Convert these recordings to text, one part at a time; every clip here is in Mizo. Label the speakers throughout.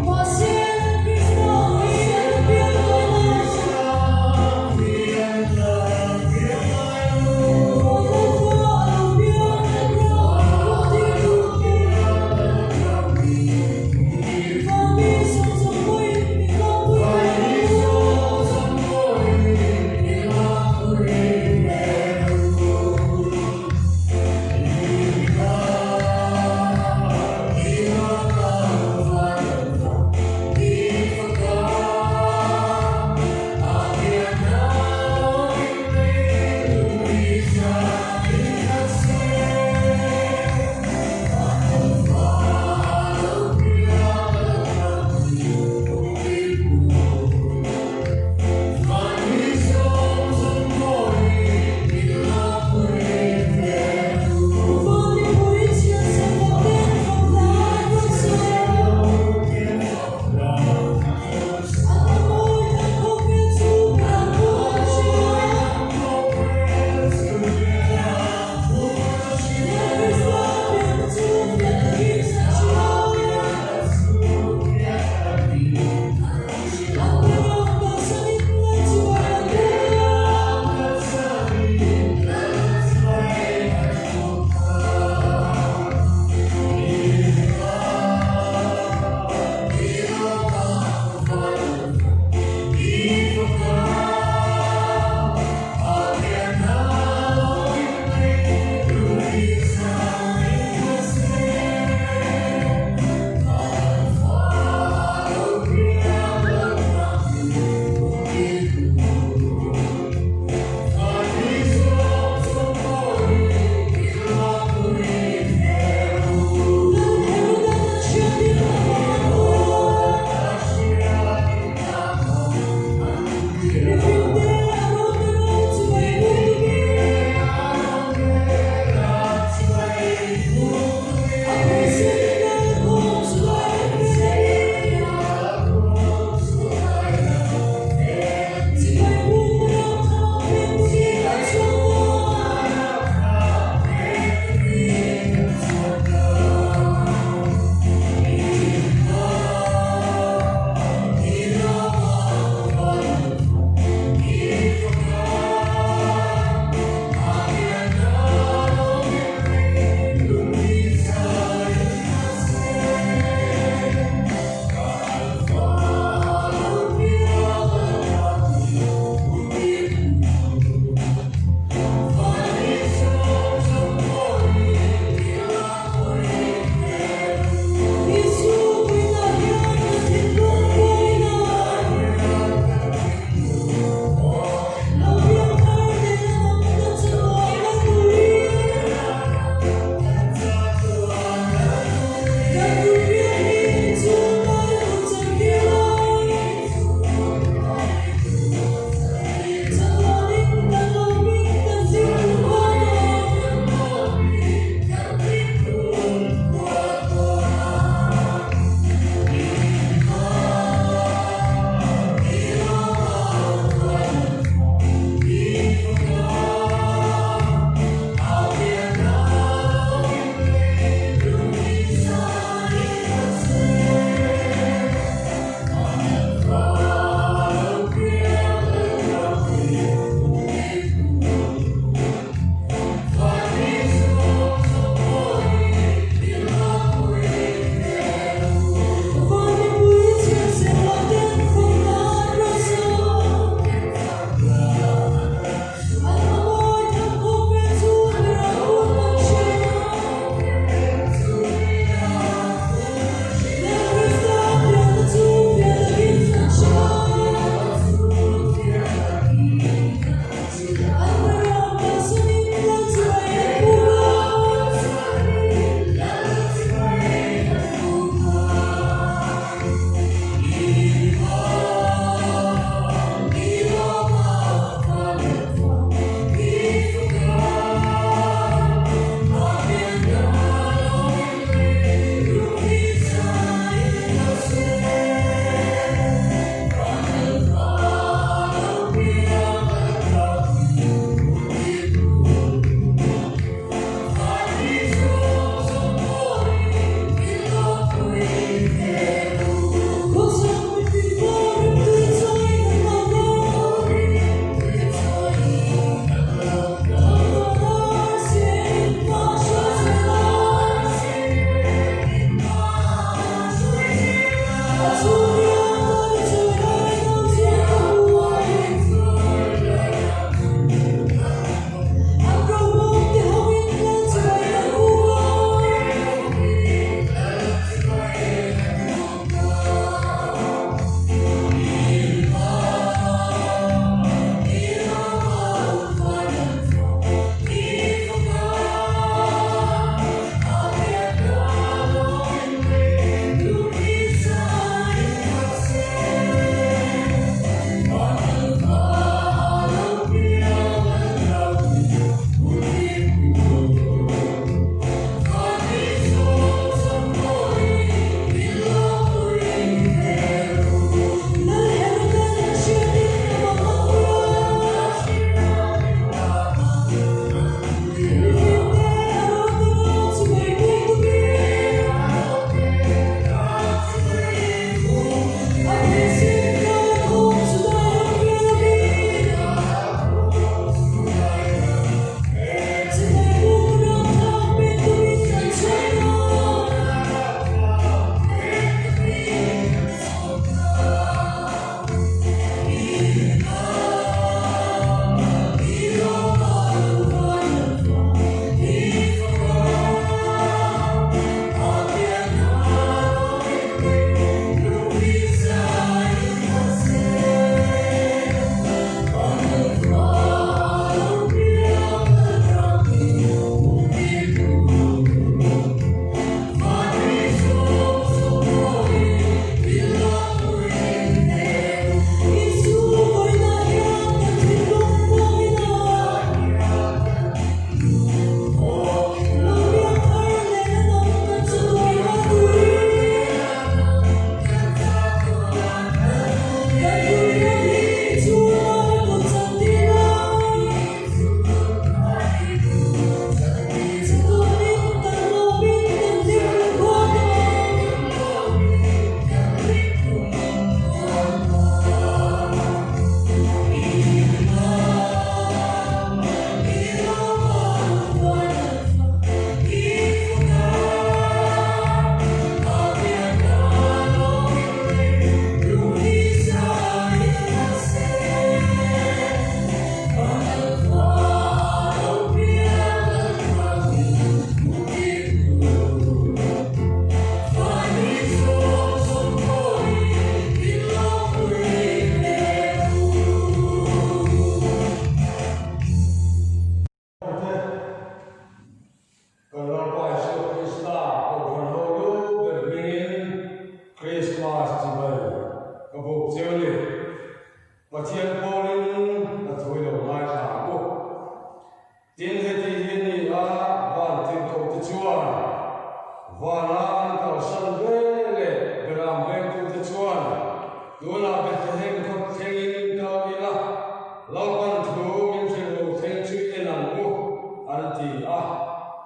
Speaker 1: Mahse, Krista hi an pian ngai lo. Vanlalpa a lo piang ram tirtu Vami zawng pawhin min lawmpui ve ang u.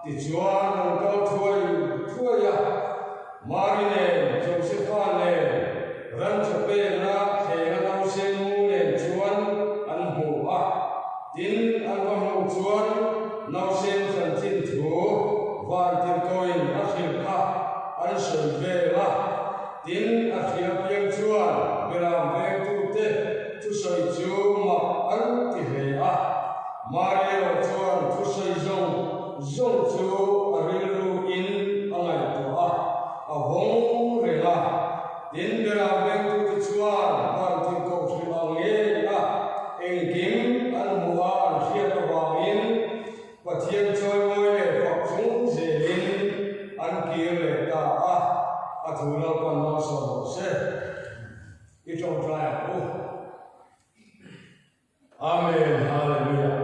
Speaker 2: Tichuan an kal thuai thuai a, Mari nen, Josefa nen, ranchaw pekna thlenga nausen mu nen chuan an hmu a. Tin, an va hmuh chuan nausen chanchin thu vantirhkoin a hrilh kha an sawi vel a. Tin, a hria piang chuan beram vengtute thusawi chu mak an ti hle a. Mari erawh chuan thusawi zawng zawng chu a rilruin a ngaihtuah a, a vawng reng a. Tin, beram vengtute chuan vantirhkoh hrilh ang ngei a, engkim an hmuh a an hriat avangin Pathian chawimawi leh fak chung zelin an kir leh ta a, a thu Lalpan malsawm rawh se. I tawngtai ang u. Amen Hallelujah.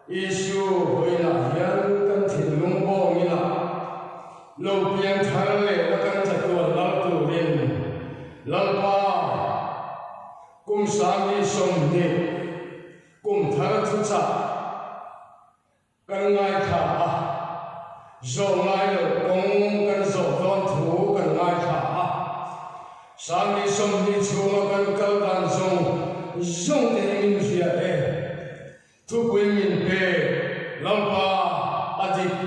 Speaker 2: Isu vawiinah hian kan thinlung bawngin a lo piang thar leh a kan chatuan lal turin Lalpa kum 2020 Kum thar thuchah kan ngaithla a, zawh ngai loh kawng kan zawh dawn thu kan ngaithla a. 2020 chhunga kan kal dan zawng zawng te hi min hria e. Thupui min pe, Lalpa a dik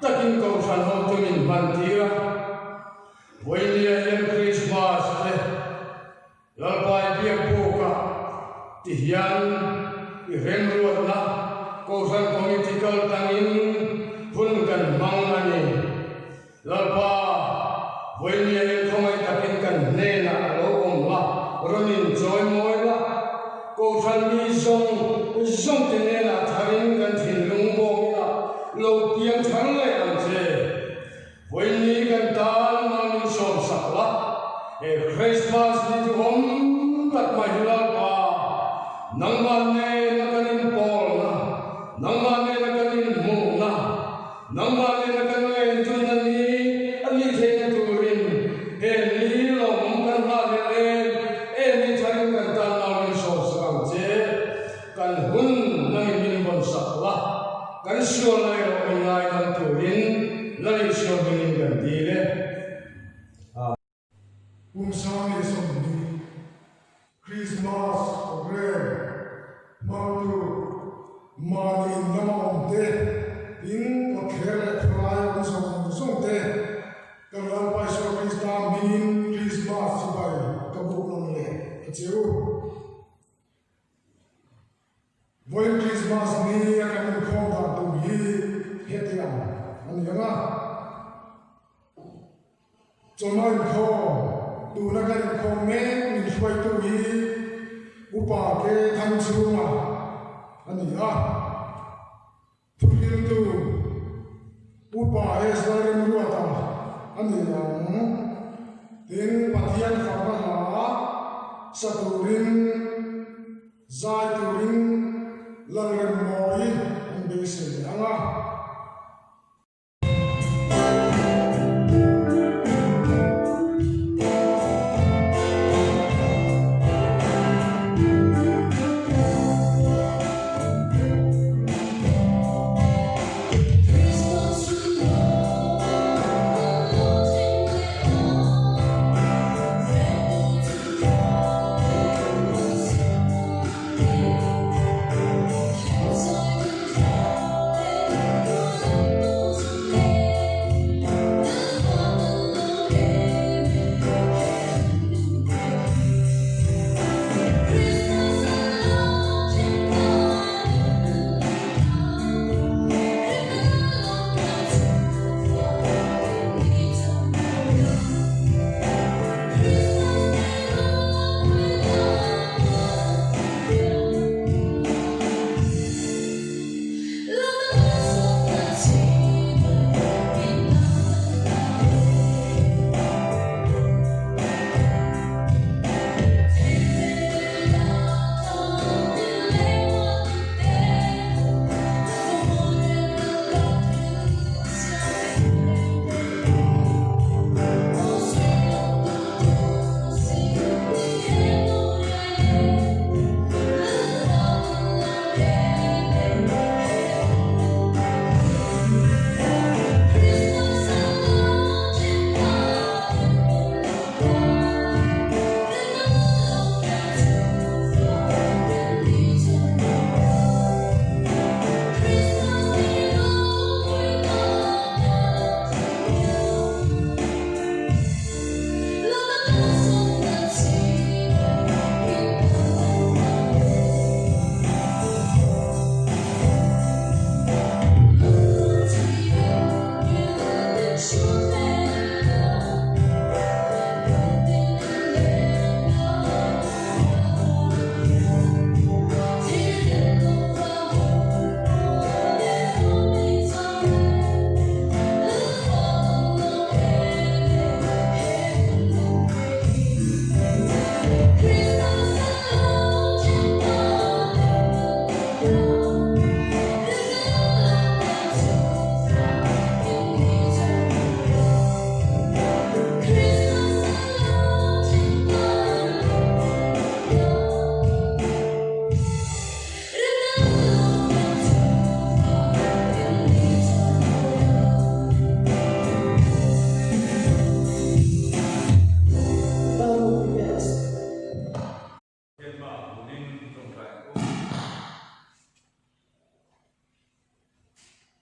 Speaker 2: takin Kohhran hotu min hman tir a. Vawinia hian Krismas te Lalpa i biak bawk a, ti hian i remruatna Kohhran Committee kal tangin hun kan hmang a ni. Lalpa, vawinia in khawngaih takin kan hnenah a lo awm la, rawn in chawi mawi la, Kohhran mi zawng zawngte hnenah tharin kan thinlung bawk ila lo piang thar leh ang che. Vawiinni kan tan mal min sawm sak la, he Christmas ni duhawm tak mai hi Lalpa, nangmah nena kan inpawlna, nangmah nena kan inhmuhna, nangmah nena kan lendunna ni a nih theihna turin he ni lawmawm kan nghah leh em em hi tharin kan tan mal min sawm sak ang che. Kan hun nangin min vawn sak la, kan sualna erawh min ngaidam turin Lal Isua hmingin kan dil e. Amen.
Speaker 3: Kum 2020 Krismas program hmangtu mahni in lama awmte, in kawtthler leh khawlaia awm zawng zawngte kan Lalpa Isua Krista hmingin Krismas chibai ka buk nawn leh a che u. Vawiin Krismas ni a kan inkhawm dan tur hi hetiang a ni ang a, Chawhma inkhawm, tuna kan inkhawm mek min hruaitu hi Upa Ke Thangchhunga a ni a, Thuhriltu Upa S. Lalremruata a ni ang. Tin, Pathian fakna hla sa turin, zai turin Lalremmawi an beisei ang a.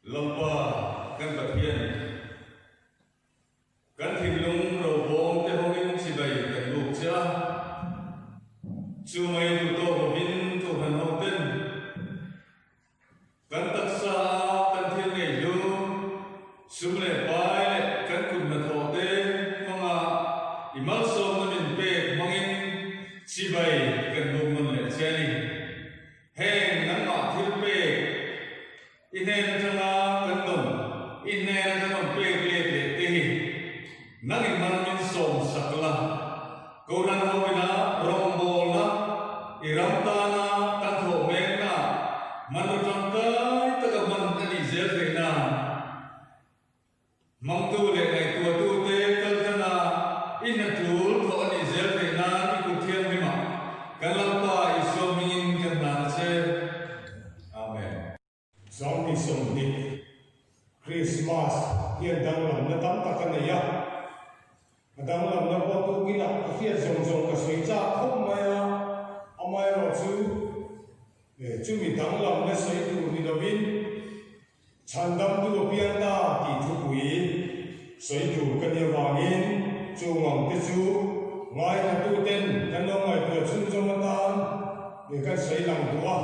Speaker 4: Lalpa kan Pathian, kan thinlung robawm te hawngin chibai kan buk che a, chu mai duh tawk lovin Kohhran ho ten kan taksa a kan thil ngei hlu, sum leh pai leh kan kut hnathawh te hmanga i malsawmna min pek hmangin chibai kan buk nawn leh che a ni. Heng nangmah thil pek i hnen atanga kan dawn, i hnen atanga rawn pek let leh te hi nang in man min sawm sak la, Kohhran ho ina rawngbawlna i ram tana kan thawh mekna hmanraw tangkai taka hman a nih zel theih nan, Hmangtu leh ngaihtuahtute kaltlanga i hna tul thawh a nih zel theih nan i kut thianghlimah kan Lalpa Isua hmingin kan hlan a che. Amen.
Speaker 5: 2020 Krismas hian danglamna tam tak a nei a, a danglamna pawh tukinah ka hriat zawng zawng ka sawi chak khawp mai a, amaherawhchu chumi danglamna sawi tur ni lovin, Chhandamtu a piang ta tih thupui sawi tur ka nih avangin chung ang te chu ngaithlatuten kan lo ngaihtuah chhunzawm atan leh kan sawi lang duh a.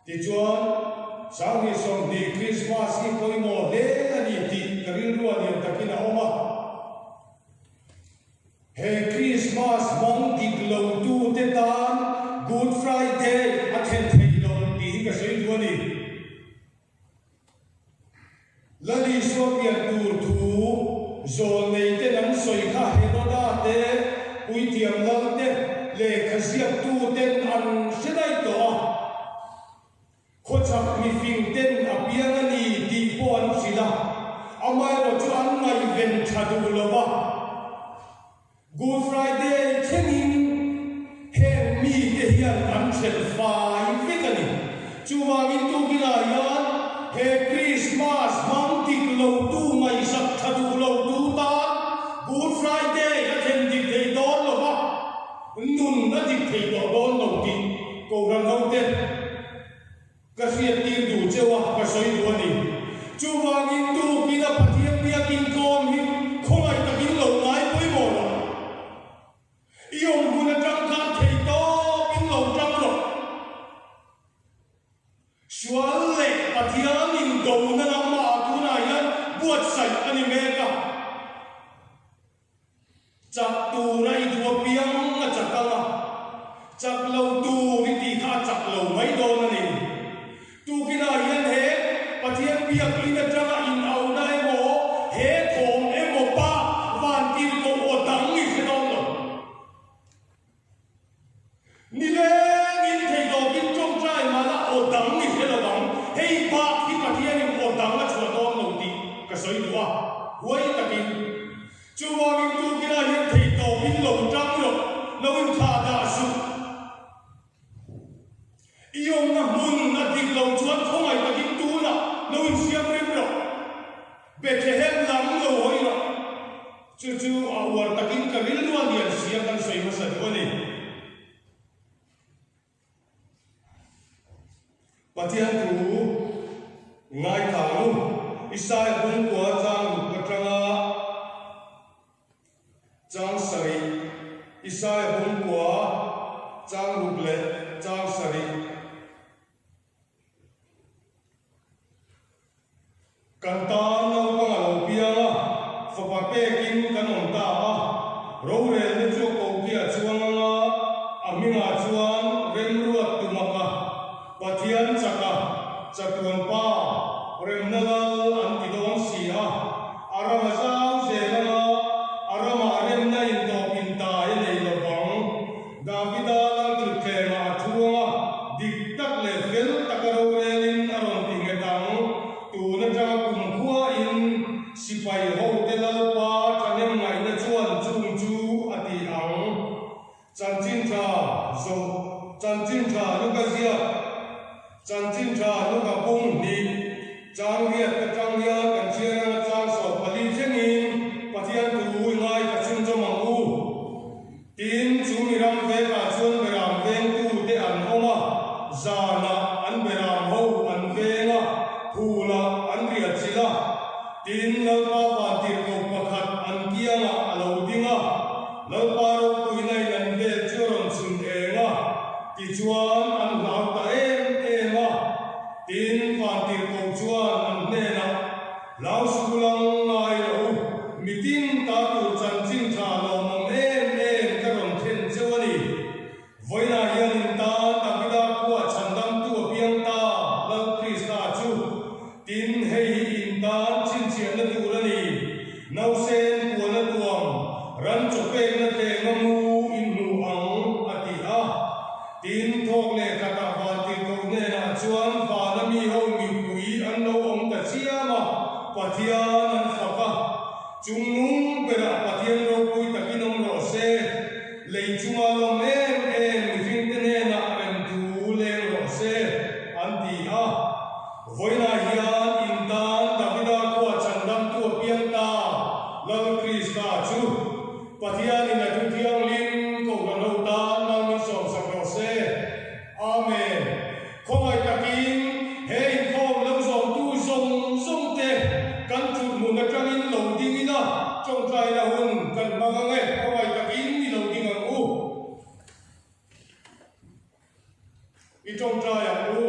Speaker 5: Tichuan, 2020 Krismas hi pawimawh hle a ni tih ka rilru a lian takin a awm a. He Krismas hmang dik lotute tan Good Friday a thlen theih loh tih hi ka sawi duh a ni. Lal Isua pian tur thu zawlneiten an sawi kha Heroda te, puithiam lal te, lehkha ziaktuten an hre daih tawh a. Khawchhak mifing ten a piang a ni tih pawh an hrilh a, amaherawh chu an ngaihven tha duh lo va. Good Friday thlengin heng mite hian an hrelh fai vek a ni. Chuvangin tukinah hian he Krismas hmang dik lotu ngaihsak tha duh lotu tan Good Friday a thlen dik thei dawn lo va, nun a dik thei tawh dawn lo tih Kohhran hote Ka hriattir duh cheu a, ka sawi duh a ni. Chuvangin tukin a Pathian biakin tlawm hi khawngaih takin lo ngai pawimawh rawh. I awm hun atang khan thei tawpin lo tang rawh. Sual leh Pathian indona lamah tunah hian buatsaih a ni mek a. Chak tura i duh apiang a chak ang a, chak lo tur i tih kha a chak lo mai dawn a ni. Tukinah hian he Pathian biakinn atanga inauhna emaw, he thawm emaw bak vantirhkoh aw dang i hre dawn lo. Nilengin theitawkin tawngtai mahla aw dang i hre lo ang, hei bak hi Pathianin aw dang a chhuah dawn lo tih ka sawi duh a, huai takin. Chuvangin tukinah hian theitawkin lo tang rawh, lo inthlah dah suh. I awmna hmun a dik lo chuan khawngaih takin tunah lo insiam rem rawh. Bethlehem lam lo hawi rawh. Chu chu a uar takin ka rilru a lian sia kan sawi hmasa duh a ni. Pathian thu ngaithla ang u. Isaia bungkua chang ruk atanga chang sarih, Isaia bungkua chang ruk leh chang sarih. Kan tan naupang a lo piang a, fapa pekin kan awm ta a, rorelna chu a kokiah chuang ang a, a hmingah chuan remruat tumak a, Pathian chak a, chatuan pa, remna lal an ti dawn si a, a ram a zau zel ang a, a ramah remna intawp intai a nei lo vang. Davida lalthutthlengah a thu ang a, dik tak leh fel taka rorelin a rawn ti nghet ang. Tun atanga kumkhuain sipai hote Lalpa thahnem ngaihna chuan chung chu a ti ang. Chanchin tha zawh Chanchin tha Luka ziak Chanchin tha Luka bung hnih Chang riat atang hian kan chhiar anga chang 14 thlengin Pathian thu i ngaithla chhunzawm ang u. Tin, chu mi ram vekah chuan beram vengtute an awm a, zanah an beram ho an veng a, phulah an. Tin, Lalpa vantirhkoh pakhat an kiangah a lo ding a, Lalpa ropuina in an vel chu a rawn chhun eng a, tichuan an hlau ta em em a. Tin, vantirhkoh chuan an hnenah, Hlau suh lang ngai rawh u, mitin ta tur chanchin tha lawmawm em em ka rawn thlen cheu a ni. Vawiinah hian in tan Davida khua chhandamtu a piang ta, Lal Krista chu. Tin, hei hi in tan chhinchhiahna tur a ni. Nausen puana tuam, ran chaw pekna tlenga mu in hmu ang, a ti a. Tin, thawk leh khatah vantirhkoh hnenah chuan vana mi ho mipui an lo awm ta chiam a, Pathian an fak a. Chungnung berah Pathian ropui takin awm rawh se. Lei chunga lawm em em mihringte hnenah remthu leng rawh se, an ti a. Vawiinah hian in tan Davida khua chhandamtu a piang ta, Lal Krista chu. Pathianin a thu thianghlim Kohhran ho tan mal min sawmsak rawh se. Amen. Khawngaih takin he inkhawm lo zawmtu zawng zawng te kan thut hmun atangin lo ding ila tawngtaina hun kan hmang ang e, khawngaih takin i lo ding ang u. I tawngtai ang u.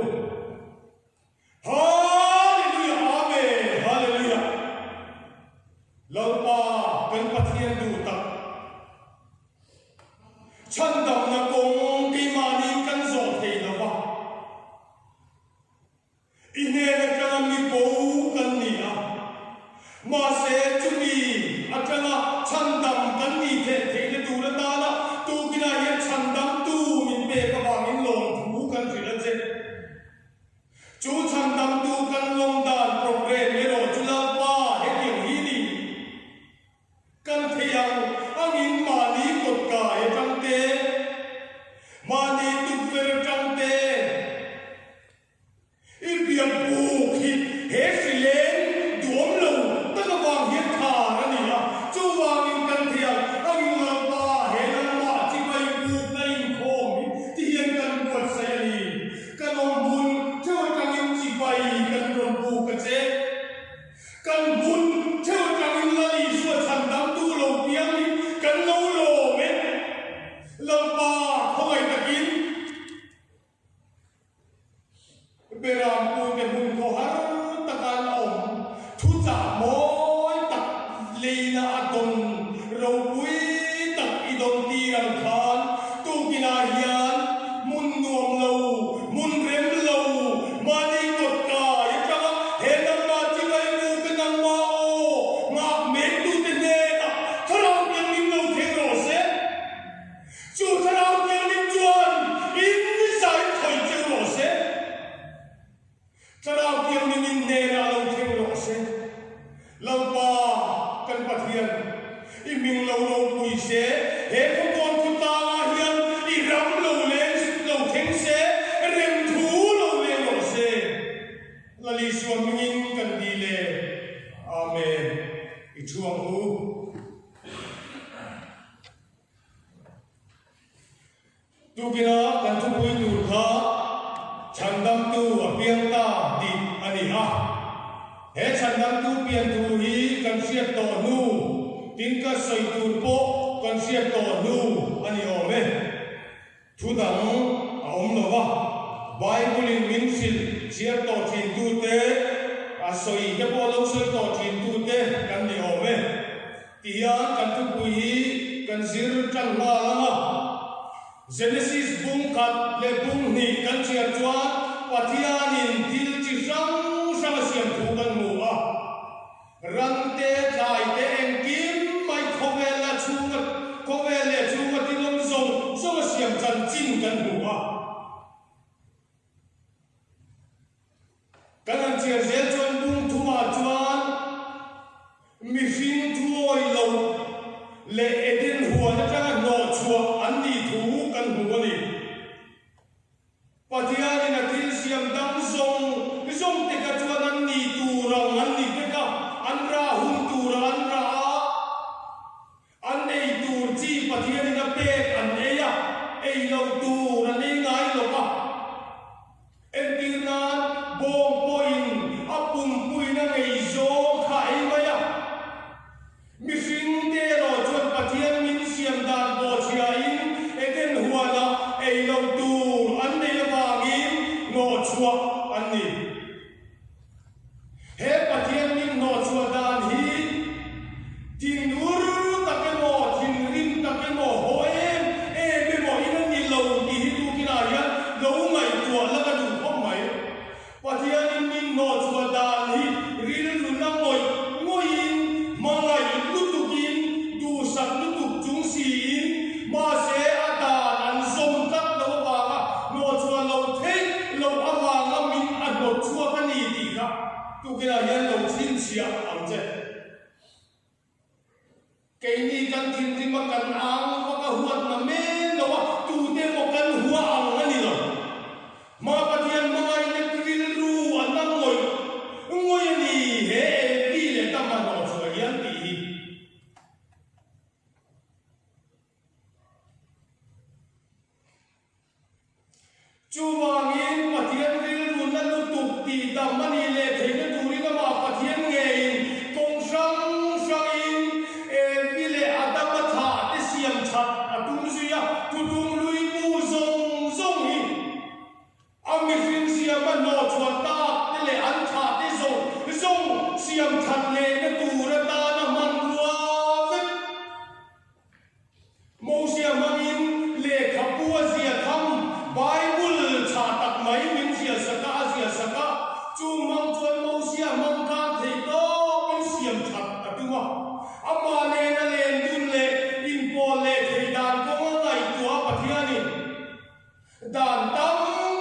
Speaker 5: Hallelujah Amen Hallelujah Lalpa kan Pathian duh tak Chhandamna kawng keimahni kan zawh thei lo va, i hnen atanga mi bo kan ni a, mahse chumi atanga chhandam kan nih theih theihna tur atana tukinah hian chhandamtu min pek avangin lawmthu kan hrilh a che. Chu chhandamtu kan lawm dan programme erawh chu Lalpa hetiang hi ni. Kan thei ang angin mahni kawt kai atang te, mahni tukverh atang te i biak buk hi he hrileng duam lo tak avang hian khar a ni a. Chuvangin kan thei ang angin Lalpa he lamah chibai bukna inkhawm hi ti hian kan buatsaih a ni. Kan awm hmun theuh atangin chibai kan rawn buk a che. Kan hmun theuh atangin Lal Isua chhandamtu lo piang hi kan lo lawm e. Lalpa khawngaih takin Berampute hmun khaw har taka an awm thuchah mawi tak leina a dawn ropui tak i dawn tir ang khan tukinah hian hmun nuam lo, hmun rem lo, mahni kawt kai atanga he nangmah chibai buk a nangmah aw nghak mektute hnenah Thlarau Thianghlim lo thleng rawh se. Chu Thlarau Thianghlim chuan in nizain khawih cheu rawh se. Thlarau Thianghlim in hnenah lo thleng rawh se. Lalpa kan Pathian, i hming lo ropui se, he khawkawn khawtlangah hian i ram lo leng lo thleng se, rem thu lo leng rawh se. Lal Isua hmingin kan dil e. Amen. I thu ang u. Tukina kan thupui tur kha Chhandamtu a piang ta tih a ni a. He Chhandamtu pian thu hi kan hriat tawh hnu, tin ka sawi tur pawh kan hriat tawh hnu a ni awm e. Thu dang a awm lo va, Bible-in min hrilh chhiar tawh thintute, a sawi te pawh lo sawi tawh thintute kan ni awm e. Tihian kan thupui hi kan zir tan nghal ang a. Genesis bung khat leh bung hnih kan chhiar chuan Pathianin thil chi hrang hrang a siam thu kan hmu a. Ran te, thlai te, engkim mai khawvel a chhunga khawvel leh chhunga thil awm zawng zawng a siam chanchin kan hmu a. Kan han chhiar zel chuan bung thumah chuan mihring thuawi lo leh Eden huan atanga hnawhchhuah an nih thu kan hmu a ni. Pathianin a thil siam dang zawng zawng te kha chuan an nih tur ang an ni vek a, an rah hun tur ang an rah a. An ei tur chi Pathianin a pek an ei a, ei lo tur an ei ngai lo va. Entir nan, bawng pawhin a pumpuiin a ngei zawng kha a ei mai. tukinah hian lo chhinchhiah ang che. Keini kan thinrim a kan ang vak a huatna men lo a, tute maw kan hua ang a ni lo. Hma Pathian hmangaihna rilru a na ngawih ngawih a ni he Evi leh Tama hnawhchhuah hian tih hi. Chuvangin, Pathian rilru na lutuk tih dam a nih leh theihna turin amah Pathian ngeiin kawng hrang hrangin Evi leh Adama thlah te siam that a tum zui a, thutung lui bu zawng zawng hi a mihring siama hnawhchhuah tak te leh an thlah te zawng zawng siam that lehna tur atana hmanrua vek. Mosia hmangin lehkhabu a zia tham, Bible tha tak mai min ziah sak a, a ziah sak a. Chu hmang chuan Mosia hmang khan theih tawpin siam that a tum a. Amah nena len dun leh inpawl leh theih dan kawng a ngaihtuah a Pathianin Dan tam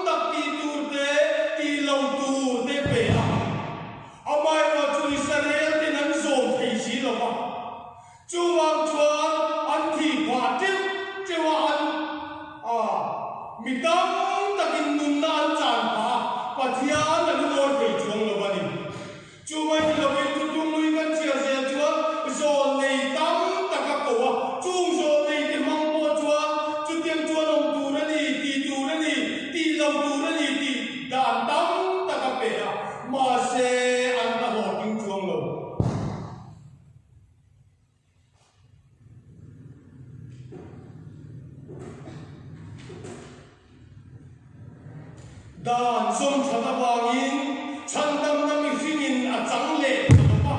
Speaker 5: tak tih tur te, tih lo tur te pe a. Amaherawh chu Israel ten an zawm thei si lo va. Chuvang chuan an thih phah teuh teuh a, an a mi tam takin nunna an chan phah a, Pathian a lungawi thei chuang lo a ni. Chu mai ni lovin thutlung lui kan chhiar zel chuan zawl nei tam tak a ko a, chung zawl nei te hmang pawh chuan chutiang chuan awm tur a ni, tih tur a ni, tih lo tur a ni tih dan tam tak a pe a, mahse an la hlawhtling chuang lo. Dan zawm that avangin chhandamna mihringin a chang leh ta lo va.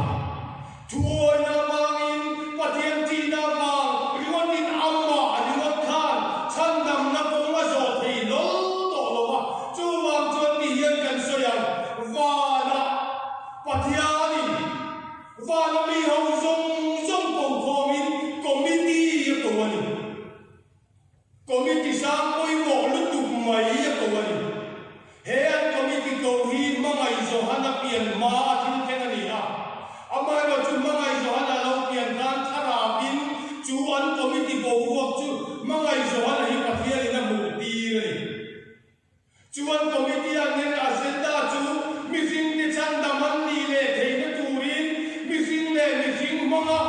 Speaker 5: Thuawina avangin Pathian tihna avang ringawtin amah ringawt khan chhandamna kawng a zawh thei lawl tawh lo va. Chuvang chuan ti hian kan sawi ang, Vanah Pathianin Vana mi ho zawng zawng ko khawmin committee a ko a ni. Committee sang pawimawh lutuk mai a ko a ni. He an committee ko hi Hmangaih Johana pian hma a thil thleng a ni a. Amaherawh chu Hmangaih Johana lo pian khan thlarauin chu an committee boruak chu Hmangaih Johana hi Pathianin a hmuh tir a ni. Chuan committee an en agenda chu mihringte chhandam an nih leh theihna turin mihring leh mihring hmanga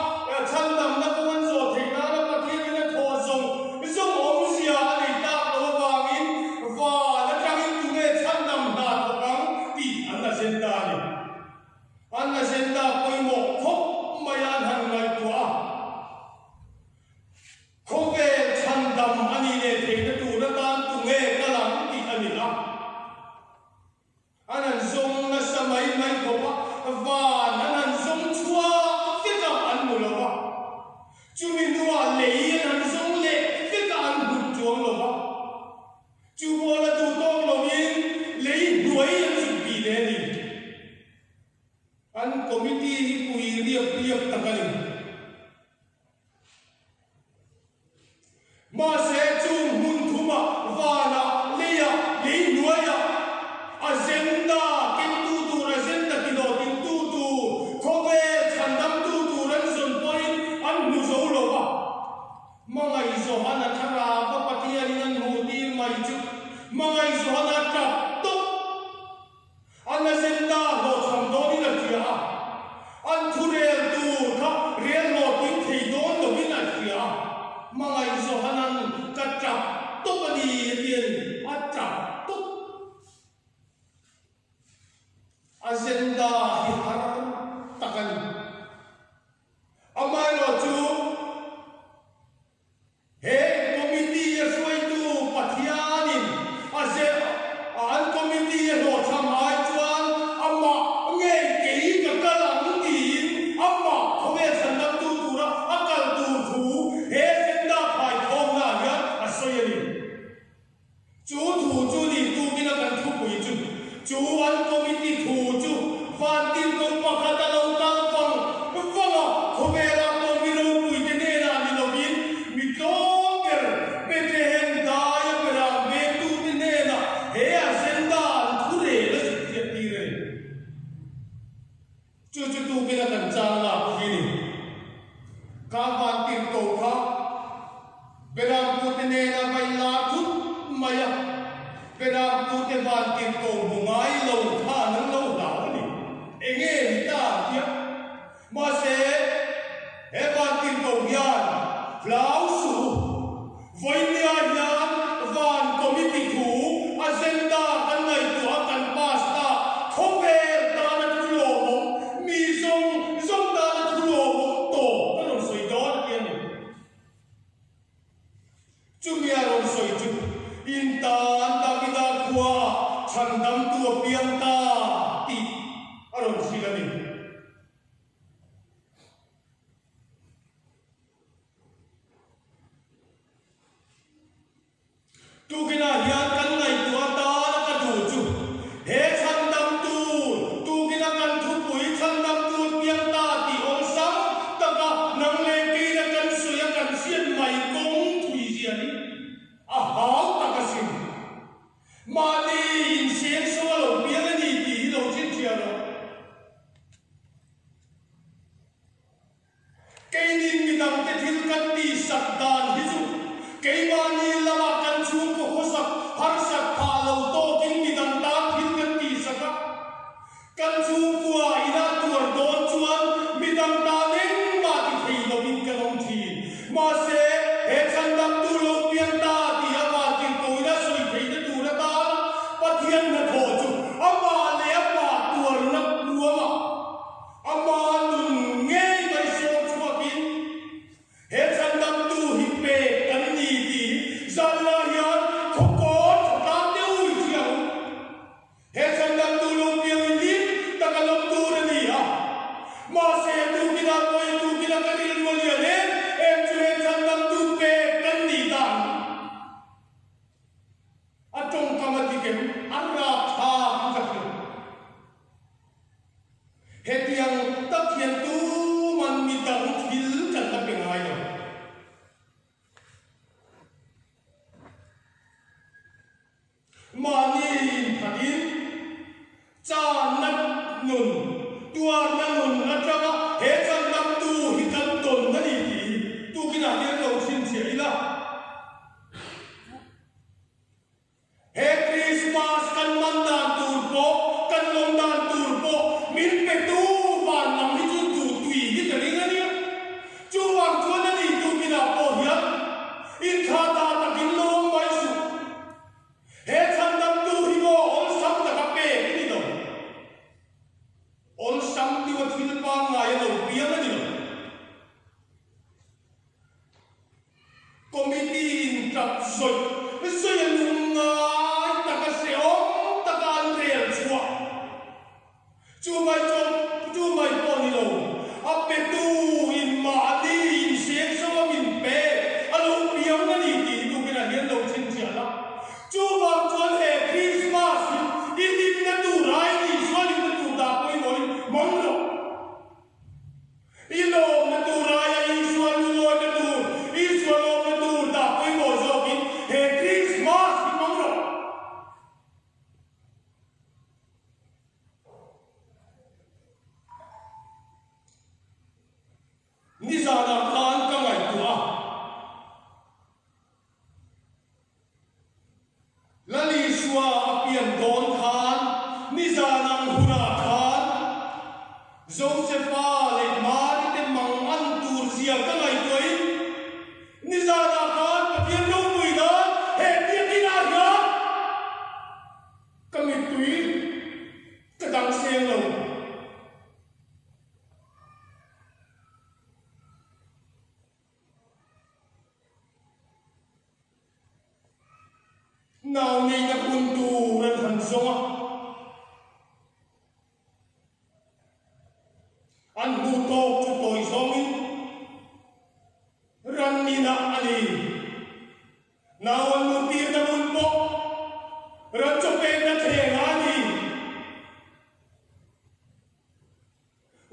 Speaker 5: chhandamna kawng an zawh theih nana Pathianin a thawh zawng zawng awmzia a nei tak loh avangin van atangin tunge chhandam hna thawk ang tih an agenda a ni. An agenda pawimawh khawp mai a an han ngaihtuah a. Khawvel chhandam a nih leh theihna tur atan tunge kal ang tih a ni a. An han zawng nasa mai mai khawp a, van an han zawng chhuak vek a, an hmu lo va. Chumi hnuah lei an han zawng leh vek a, an hmu chuang lo va. Chu pawh la duh tawk lovin lei hnuai an zuk bih leh a ni. An committee hi pui riap riap tak a ni. Mahse, chung hmun thumah, vanah, leiah, lei hnuaiah, agenda kengtu tur, agenda tihlawhtlingtu tur, khawvel chhandamtu tur an zawn pawhin an hmu zo lo va. Hmangaih Johana thlarauva Pathianin an hmuhtir mai chu Hmangaih Johana tap tawp. An agenda hlawhchham dawnin a hria a, an thurel tur kha rel hlawhtling thei dawn lovin a hria a. Hmangaih Johanan ka tap tawp a ni a ti a ni, a tap tawp. Agenda hi har tak a ni. Amaherawhchu, He committee a hruaitu Pathianin a zeh a, an committee a hlawhchham ai chuan amah ngei kei ka kal ang tiin amah khawvel chhandamtu tura a kal tur thu he agenda phaikhawmna ah hian a sawi a ni. Chu thu chu ni tukin a kan thupui chu, chu an committee thu chu vantirhkoh. Chu chu tukin a kan chang lak hi ni. Kha vantirhkoh kha Berampute nena va inlar thut mai a, Berampute vantirhkoh hmu ngai lo khan an lo hlau a ni. Enge ni ta ang tia? Mahse, he vantirhkoh hian hlau suh u. Vawinia hian van committee thu agenda kan ngaihtuah a kan pass ta khawvel tana thu lawmawm, mi zawng zawng tana thu lawmawm tawp ka rawn sawi dawn a ti a ni. Chumi a rawn sawi chu in tan Davida khuaah chhandamtu a piang ta tih a rawn hrilh a ni. Tukinah hian kan ngaihtuah atan a ka duh chu he chhandamtu, tukina kan thupui chhandamtu piang ta tih awlsam taka nang leh keina kan sawi a kan hriat mai kawng thui zia hi a hau tak asin. Mahni insiamso a lo piang a ni tih hi lo chhinchhiah rawh. Keinin midangte thil kan tihsak dan hi chu keimahni lamah kan chhungkaw khawsak harsak phah lo tawkin midang tan thil kan tihsak a. Kan chhungkua ina tuar dawn chuan midang tan engmah ti thei lovin kan awm thin. Mahse, he chhandamtu lo piang ta tih a vantirhkoin a sawi theihna tur atan Pathian hnathawh chu amah leh amah tuarna kuamah Ama nun ngei mai sawm chhuakin he chhandamtu hi pek kan ni tih zanlah hian khawkawn thatlam deuh i hria ang. He chhandamtu lo piang in hlim taka lawm tur a ni a. Mahse tukinah pawh i tukinah kan rilru a lian em em chu he chhandamtu pek kan nih dan. A tawngkam a dik em? A rapthlak in ka hria. Hetiang tak hian tuman mi dang thil kan la pe ngai lo. Mahni inphatin channa nun, tuarna nun atanga he chandamtu hi kan tawn a ni tih hi tukinah hian lo chhinchhiah ila. He Krismas kan man dan tur pawh, kan lawm dan tur pawh min petu van lam hi chu duh tui hi ka ring a nia. Chuvang chuan a ni tuminah pawh hian inthla ta takin lo awm mai suh. He chhandamtu hi maw awlsam taka pek i ni lo. Awlsam deuha thil pangngai a lo piang a ni lo. Committee in tap zawih zawih a lung ngai taka hrehawm taka an rel chhuah. Chu mai chuan chu mai pawh ni lo, a petu in mahni in sengso a min pek a lo piang a ni tih hi tukinah hian lo chhinchhiah la. Chuvang chuan he Christmas hi i hlimna tur ai Isua hlimna tur dah pawimawhin hmang rawh. I lawmna tur aia Isua lungawina tur, Isua lawmna tur dah pawimawh zawkin he Krismas hi hmang rawh. Nizanah khan ka ngaihtuah a. Lal Isua a pian dawn khan nizan ang hunah khan Josefa leh Mari te mang an tur zia ka ngaihtuahin nizanah khan Pathian ropui nan he biakinah hian ka mittui ka dang seng lo. Nau neihna hun tur an han zawng a, an hmuh tawk chu tawi zawngin ran inah a ni. Nau an luh tirna hmun pawh ran chaw pekna thlengah a ni.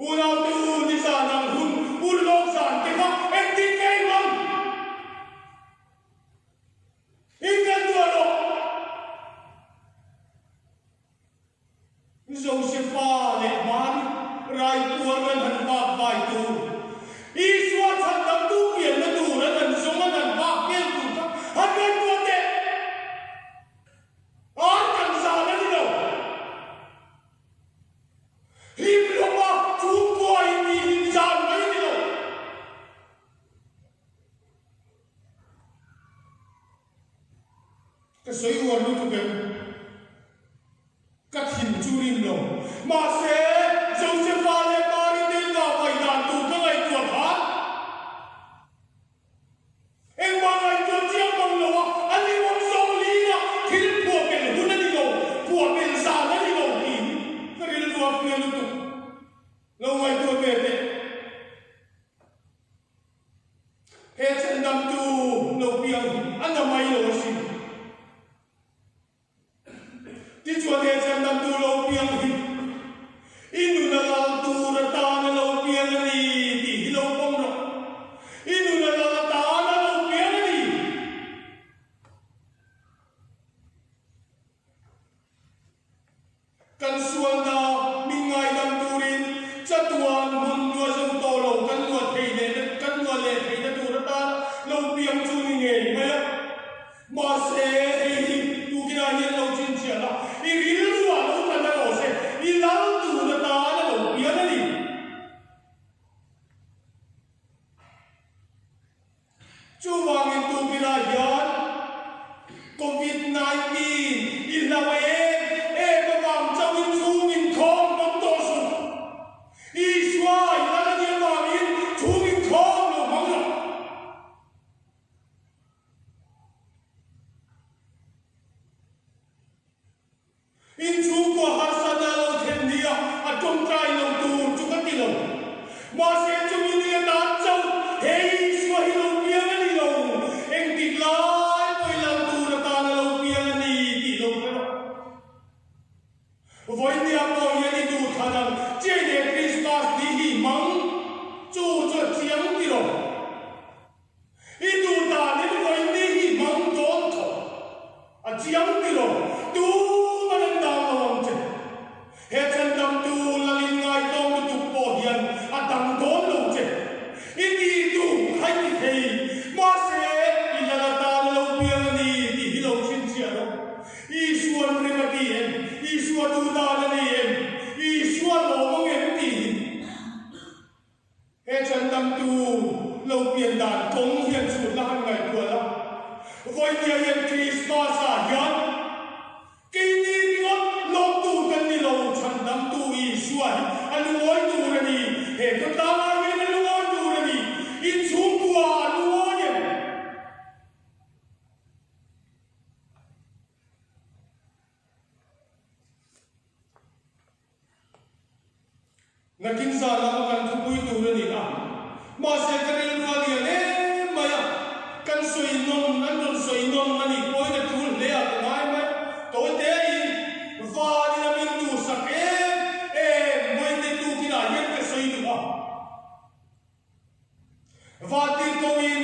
Speaker 5: Unaute u nizan ang hun urlawk zan te kha engtin nge i hmang? In kan duah rawh. Josefa leh Mari. Raipuar an han vak vai tur, Isua chhandamtu pianna tur an han zawng an han vak vel tur kha han ngaihtuah teh. Ar kan zan a ni lo. Hlim lawma chhungkua in tih hlim zan mai a ni lo. Ka sawi uar lutuk em? Ka thin chu rim lo. Mahse, Josepha leh Mary te vah vai dan tur ka ngaihtuah khan engmah ngaihtuah chiang mang lo a, a ni awm zawng lin a, thil phuah belh hun a ni lo, phuah belh zan a ni lo tiin ka rilru a fiah lutuk. Lo ngaihtuah ve teh. He chhandamtu lo piang hi a na mai lo asin. Tichuan he chhandamtu lo piang hi i nun a lal tur atan a lo piang a ni tih hi lo pawm rawh. I nun a lal atan a lo piang a ni. Kan sualna min ngaidam turin chatuan hmun luah zo tawh lo kan luah thei leh kan luah leh theihna tur atan lo piang chu ni ngei mai a. Mahse, hei hi tukinah hian lo chhinchhiah la, i rilruah lo tla na rawh se, i lal tur atan a lo piang a ni. Chuvangin tukinah hian Covid 19 i hlau em em avang chauhin chhung inkhawm hmang tawh suh. Isua i lal a nih avangin chhung inkhawm lo hmang rawh. Inchhungkua harsatna a lo thlen nia a tawngtai lo tur chu ka ti lo. Mahse chumi ni atan chauh he Isua hi lo piang a ni lo, engtik lai pawhin lal tur atan a lo piang a ni tih lo hre rawh. Vawinia pawh hian i duh thlan ang chiai leh Krismas ni hi hmang chu chu a chiang ti lo. I duh danin vawiin hi hmang dawn tho a chiang ti lo, tuman an dang lo ang che. He chhandamtu lalin ngaitawng lutuk pawh hian a dang dawn lo che. I tih duh kha i ti thei, mahse i lal atan a lo piang a ni tih hi lo chhinchhiah rawh. Isua'n rem a ti em? Isua duh dan a ni em? Isua lawm ang em tih hi. He chhandamtu lo pian dan kawng hian chhutna han ngaihtuah la. Vawinia hian Krismas-ah hian keini ringawt lawmtu kan ni lo, chhandamtu Isua hi a lungawi tur a ni. He khawtlangah hian a lungawi tur a ni. Inchhungkuaah a lungawi em? Nakin zan lama kan thupui tur a ni a, mahse ka rilru a lian em mai a, kan sawi nawn, an rawn sawi nawn a nih pawhin a tul hle a ka ngai mai. Tawi tein vanin a min duhsak em em vawiin tukinah hian ka sawi duh a. Vantirhkohin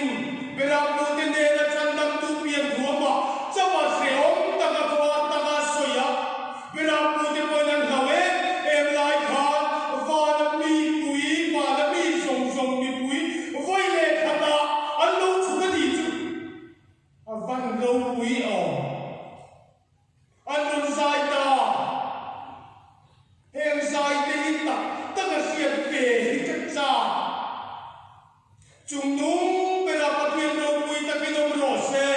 Speaker 5: Beramnute nena chhandamtu pian thuama chauha hrehawm taka khua taka sawi a, Beramnute pawhin an hlau em em lai khan vana mipui, vana mi zawng zawng mipui vawi leh khatah an lo chhuk a nih chu a van ropui awm. An rawn zai ta. Heng zai te hi tak tak a hriat ve hi ka chak. Chung nung bera Pathian ropui takin awm rawh se,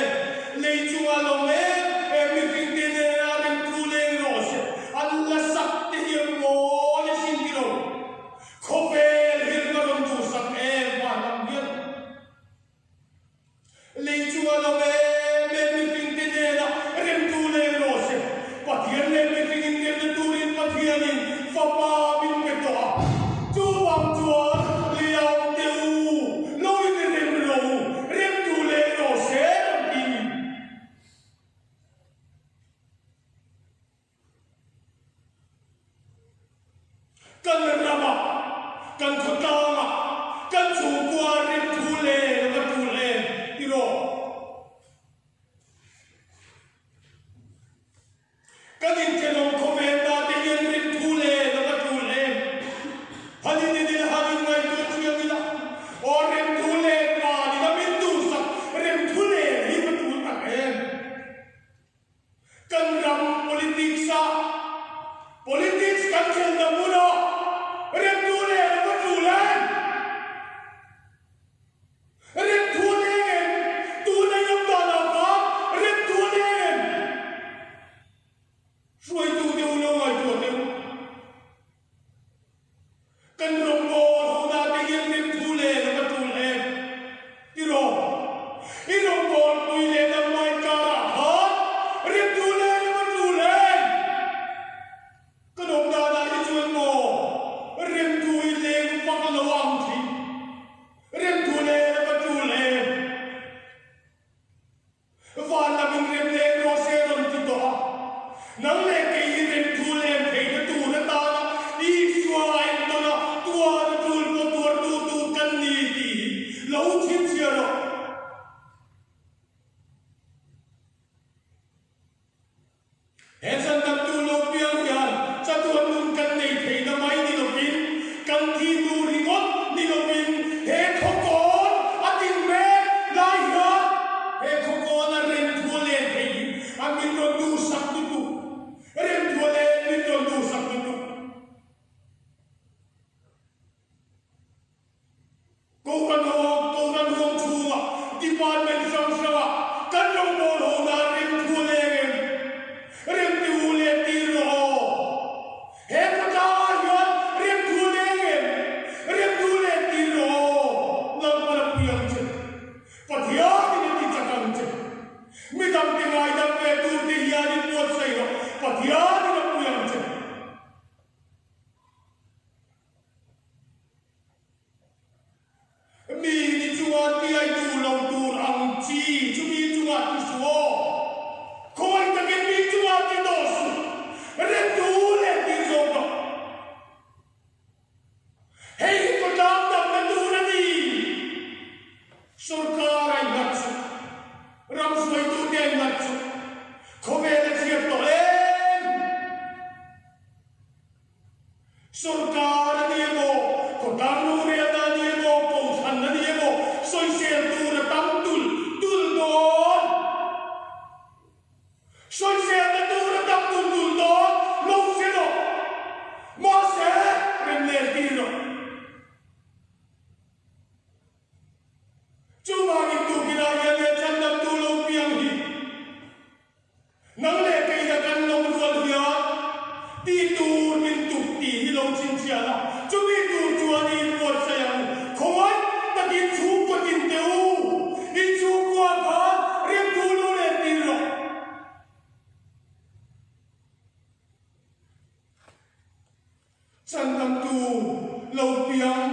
Speaker 5: lei chungah lo em em mihring te nena remthu leng rawh se, an la sak te hi an mawi asin ti lo. Khawvel hi an va rawn duhsak em van lam hian. Lei chunga lo em em mihringte nena remtu leng rawh se. Pathian leh mihring inremna turin Pathianin Fapa min pe tawh a. Chuvang chuan leiawmte u, lo inrem rawh u, remtu leng rawh se rawn ti ni. Kan ramah, kan khawtlangah, kan chhungkua remthu leh lova tul em ti rawh. Kan inthenawm khawvel ta te hian remthu leh lova tul em. kan khelhna hmunah remtu nen a va tul em? Remthu a leng em? Tuna i awm danah khan remthu a leng em? Hruaitu deuh lo ngaihtuah deuh. Kan rawngbawl hona te hian remthu len a va tul em? Tiraw? I rawngbawl pui leh nangmah inkarah khan remthu len a va tul em? Kan awm danah hi chuan maw remthu i leng vak lo ang thin. Remthu len a va tul em? Van lam in rem leng rawh se rawn ti tawh a, nang leh kei hi rem thu lem theihna tur atana Isua a entawn a, tuar a tul pawh tuartu tur kan ni tih hi lo chhinchhiah rawh. He chandamtu lo piang hian chatuan nun kan nei theihna mai ni lovin, kan thi tur ringawt ni lovin he khawkawn a din mek lai hian he khawkawn a remthua len theih hi a min rawn duhsak lutuk, remthua len min rawn duhsak lutuk. Kohhran hawng, Kohhran huang chhunga department hrang hranga kan rawngbawl ho nan remthu a leng em? Remti u leh tir rawh aw. He khawtlangah hian remthu a leng em? Remtu leh tir rawh aw. Lalpan a pui ang che. Pathianin a ti chak ang che. Midangte ngaidam ve turte hian i buatsaih rawh. Pathianin a pui ang che. Mi ni chunga tiai duh lo tur ang chi chu mi chungah ti suh aw. Khawi takin mi chungah ti tawh suh. Remtu leh tir zawk rawh. Hei hi khawtlang damna tur a ni. Sorkar a innghat suh. Ram hruaitute a innghat suh. Khawvel a chhiat tawh em? Sorkar a ni emaw, khawtlang rorelna a ni emaw, kohhran a ni emaw, sawisel tur a tam tul tul dawn. Sawiselna tur a tam tul tul dawn lo hre rawh. Mahse, remlel tir rawh. Chuvangin tukinah hian leh chhandamtu lo piang hi. Nang leh keina kan lo rual hian ti tur min tuk tih hi lo chhinchhiah la, chumi tur chuan i inbuatsaih ang. Khawngaih takin chhungkaw tin teh u, in chhungkua khan remthu lo let tir rawh. Chandamtu lo piang.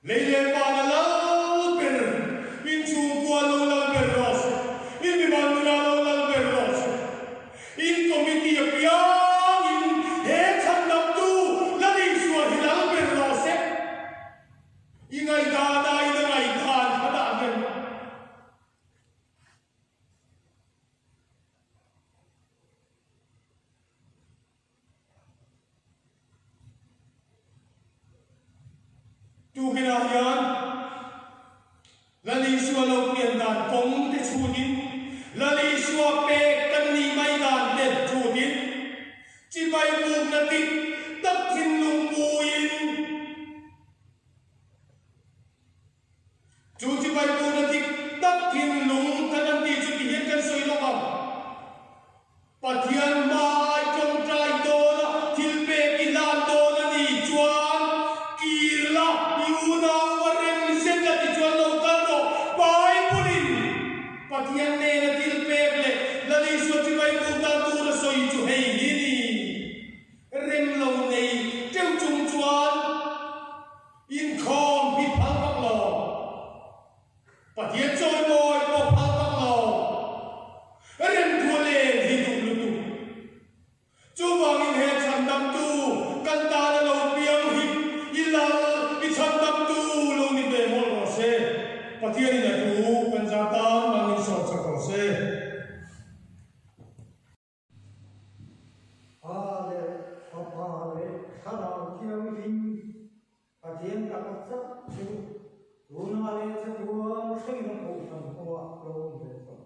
Speaker 5: Lei leh van a lal ber, in chhungkua lo lal ber rawh se, in mimal nuna lo lal ber rawh se. In committee apiangin he chhandamtu Lal Isua hi lal ber rawh se. I ngaihdan aiin a ngaihdan kha dah hnem. Tukinah hian Lal Isua lo pian dan kawng te chhutin, Lal Isua pek kan nih mai dan te chhutin, chibai bukna dik tak thinlung puiin, Chu chibai bukna dik tak thinlung kan an tih chu tihian kan sawi lawk ang. Pathian hmai tawngtai dawn a, thil pek i hlan dawn a nih chuan kir la, i unau a rem zet la tichuan lo kal rawh. Bible-in Pathian nena thil pek leh Lal Isua chibai buk dan tur a sawi chu hei hi ni. Rem lo nei teuh chung chuan inkhawm hi phal vak lo. Pathian chawimawi pawh phal tak lo. Remthua len hi duh lutuk. Chuvangin he chhandamtu kan tana lo piang hi i lal, i chhandamtu lo ni ve mawlh rawh se. Pathianin a thu kan zar tan mal min sawm chak rawh se.
Speaker 6: Pa leh Fapa leh Thlarau Thianghlim Pathian tak chauh chu tunah leh chatuan thlengin a kohhran kawngah lo awm ve tawh.